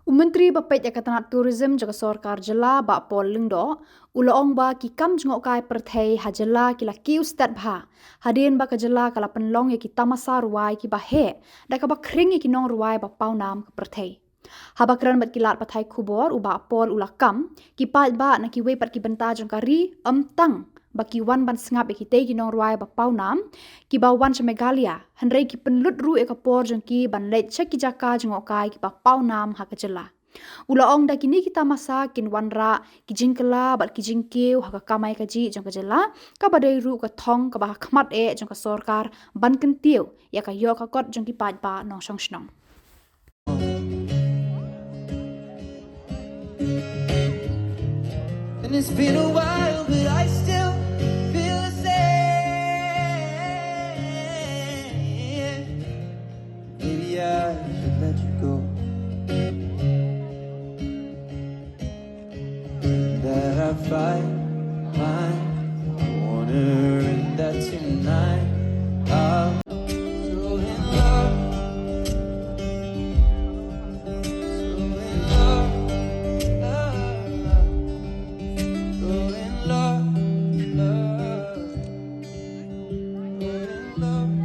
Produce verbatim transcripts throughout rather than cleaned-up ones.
U Myntri ba peit ïa ka tnat tourism jong ka sorkar jylla, Bah Paul Lyngdoh, u la ong ba ki kam jngohkai pyrthei ha jylla ki la kiew stet bha hadien ba ka jylla ka la pynlong ïa ki tamasa rwai kiba heh da kaba khring ïa ki nongrwai ba pawnam ka pyrthei. Haba kren bad ki lad pathai khubor, u Bah Paul u la kam, ki paidbah na kiwei pat ki bynta jong ka ri, ym tang ba ki wan ban sngap ïa kitei ki nongrwai ba pawnam kiba wan sha Meghalaya, hynrei ki pynlut ruh ïa ka por jong ki ban leit sha ki jaka jngohkai kiba pawnam ha ka jylla. U la ong da kine ki tamasa kin wanrah ki jingkylla bad ki jingkiew ha ka kamai kajih jong ka jylla, kaba dei ruh ka thong kaba ha khmat eh jong ka sorkar ban kyntiew ïa ka ïoh ka kot jong ki paidbah nongshong shnong. And it's been a while, but I still feel the same. Maybe I should let you go. That I fight my corner and that tonight I'll so in love, so in love, so in love, so in love, so in love.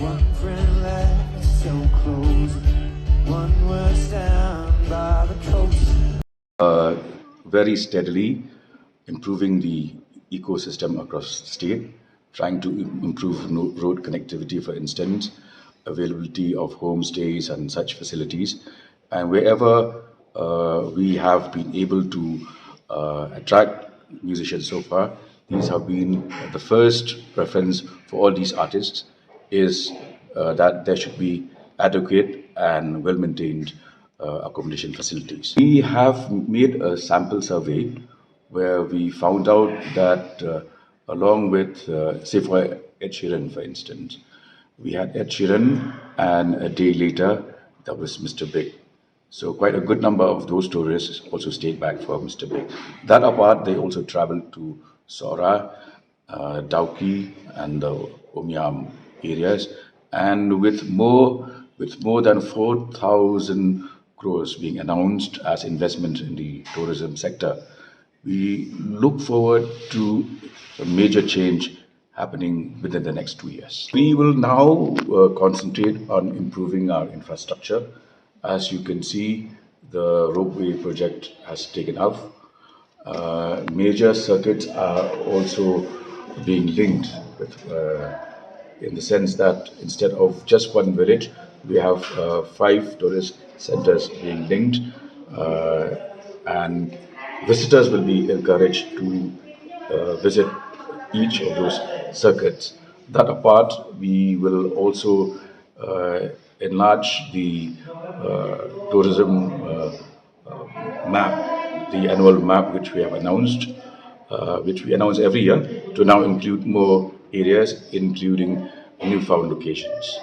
One friend left, so close. One was down by the coast. Uh, very steadily improving the ecosystem across the state, trying to im- improve no- road connectivity, for instance, availability of homestays and such facilities. And wherever uh, we have been able to uh, attract musicians so far, these have been the first preference for all these artists is uh, that there should be adequate and well maintained uh, accommodation facilities. We have made a sample survey where we found out that uh, along with, uh, say, for Ed Sheeran, for instance, we had Ed Sheeran, and a day later, that was Mister Big. So quite a good number of those tourists also stayed back for Mister Big. That apart, they also traveled to Sohra, uh, Dawki, and the Umiam areas, and with more with more than four thousand crores being announced as investment in the tourism sector, we look forward to a major change happening within the next two years. We will now uh, concentrate on improving our infrastructure. As you can see, the ropeway project has taken off. Uh, major circuits are also being linked with, uh, in the sense that instead of just one village, we have uh, five tourist centers being linked, uh, and visitors will be encouraged to uh, visit each of those circuits. That apart, we will also uh, enlarge the uh, tourism uh, uh, map, the annual map which we have announced, uh, which we announce every year, to now include more areas, including newfound locations.